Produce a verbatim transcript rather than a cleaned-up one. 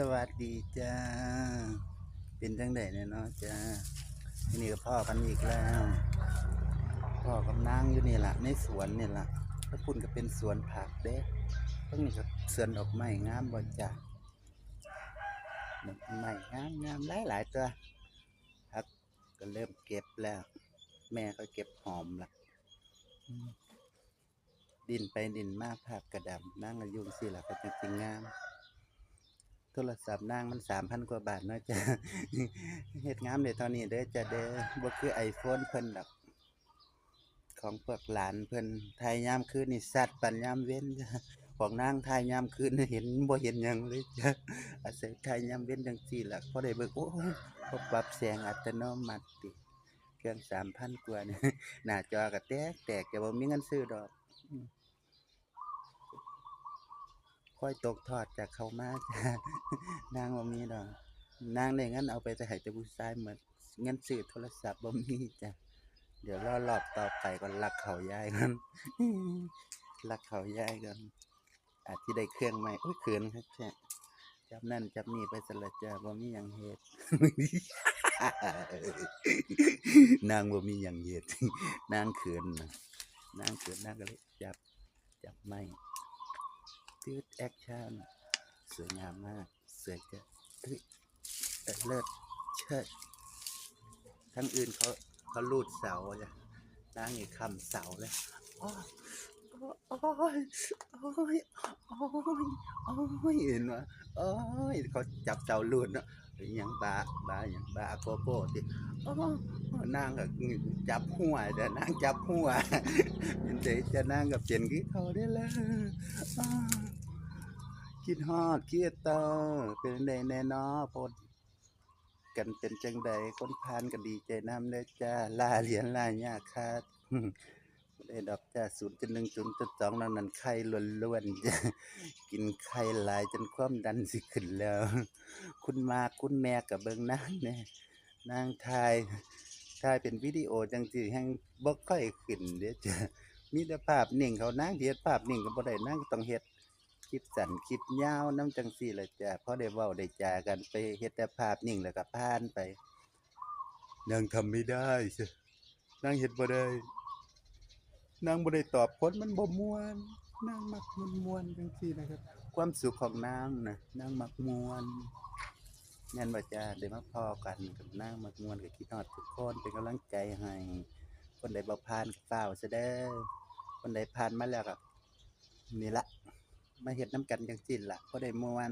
สวัสดีจ้า เป็นจังใด๋แน่เนาะจ้า ทีนี้ก็พ้อกันอีกแล้ว พ้อกับนางอยู่นี่ล่ะ ในสวนนี่ล่ะ แล้วพุ่นก็เป็นสวนผักเด้ ตรงนี้ก็สวนดอกไม้งามบ่จ้า ดอกไม้งามๆ หลายๆ ตัว ผักก็เริ่มเก็บแล้ว แม่ก็เก็บหอมละ อืม ดินไปดินมาผักกะดำ นางก็อยู่จั่งซี้ล่ะ ก็จั่งสิงาม โทรศัพท์นางมันสามพันกว่าบาทเนาะจ้า เฮ็ดงามได้เท่านี้เด้อจ้าเด้อ บ่คือไอโฟนเพิ่นดอก ของพวกหลานเพิ่น ถ่ายยามคืนนี่ชัดปานยามเว็น ของนางถ่ายยามคืนเห็นบ่เห็นหยังเลยจ้า อาศัยถ่ายยามเว็นจั่งซี้ล่ะ พอได้เบิ่ง โอ้ย บ่ปรับแสงอัตโนมัติติ เครื่องสามพันกว่านี่ หน้าจอก็แตกแตก แต่บ่มีเงินซื้อดอก อืม ค่อยตกทอดจากเขามาจ้า นางบ่มีดอก นางได้เงินเอาไปแต่ให้แต่ผู้ชายหมด เงินซื้อโทรศัพท์บ่มีจ้า เดี๋ยวรอรอบต่อไปก่อน ลักเขายายก่อน ลักเขายายก่อน อาจสิได้เครื่องใหม่ โอ๊ย เขินคักแท้ จับนั่นจับนี่ไปซั้นล่ะจ้า บ่มีหยังเฮ็ด นางบ่มีหยังเฮ็ด นางเขินน่ะ นางเขิน นางก็เลยจับ จับไม้ จืด แอคชั่น สวยงามมาก สวยจ้ะ เฮ้ย เลิศ เชิด ทั้งอื่นเขา เขาลูดเสาจ้ะ นางนี่ค้ำเสาเลย โอ๊ย โอ๊ย โอ๊ย โอ๊ย โอ๊ย เห็นบ่ โอ๊ย เขาจับเสาลูดเนาะ อิหยังบา บาอิหยัง บาโกโก้ติ โอ๊ย นางก็จับหัวจ้ะ นางจับหัว เป็นได๋จ้ะ นางก็เป็นคือเขาเด้อล่ะ อ้า คิดฮอดคิดเติง เป็นจั่งใดแน่น้อ โพสต์กันเป็นจั่งใด คนผ่านก็ดีใจนำเด้อจ้า ล่าเหรียญล่ายากคัก บ่ได้ดอกจ้า ศูนย์จุดหนึ่ง ศูนย์จุดสอง นอกนั้นไข่ล้วนๆ จ้า กินไข่หลายจนความดันสิขึ้นแล้ว คุณหมากคุณแม่ก็เบิ่งนางแหน่ นางถ่าย ถ่ายเป็นวิดีโอจั่งซี้แฮ่งบ่ค่อยขึ้นเด้อจ้า มีแต่ภาพนิ่งเขา นางสิเฮ็ดภาพนิ่งก็บ่ได้ นางก็ต้องเฮ็ดคลิปสั้นคลิปยาวนำจั่งซี้ล่ะจ้า พอได้เว้าได้จากันไป เฮ็ดแต่ภาพนิ่งแล้วก็ผ่านไป นางทำไม่ได้ นางเฮ็ดบ่ได้ นางบ่ได้ตอบคน มันบ่ม่วน นางมักม่วนๆ จั่งซี้นะครับ ความสุขของนางนะ นางมักม่วน แม่นบ่จ้า ได้มาพ้อกันกับนางมักม่วน ก็คิดฮอดทุกคน เป็นกำลังใจให้ คนใดบ่ผ่านก็ฟ้าวซะเด้อ คนใดผ่านมาแล้วก็ นี่ละ มาเฮ็ดนำกันจั่งซี้ล่ะ พอได้ม่วน